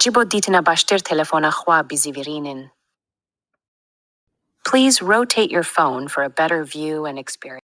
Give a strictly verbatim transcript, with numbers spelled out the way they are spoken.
Ji bo dîtina baştir telefona xwe bizîvirînin. Please rotate your phone for a better view and experience.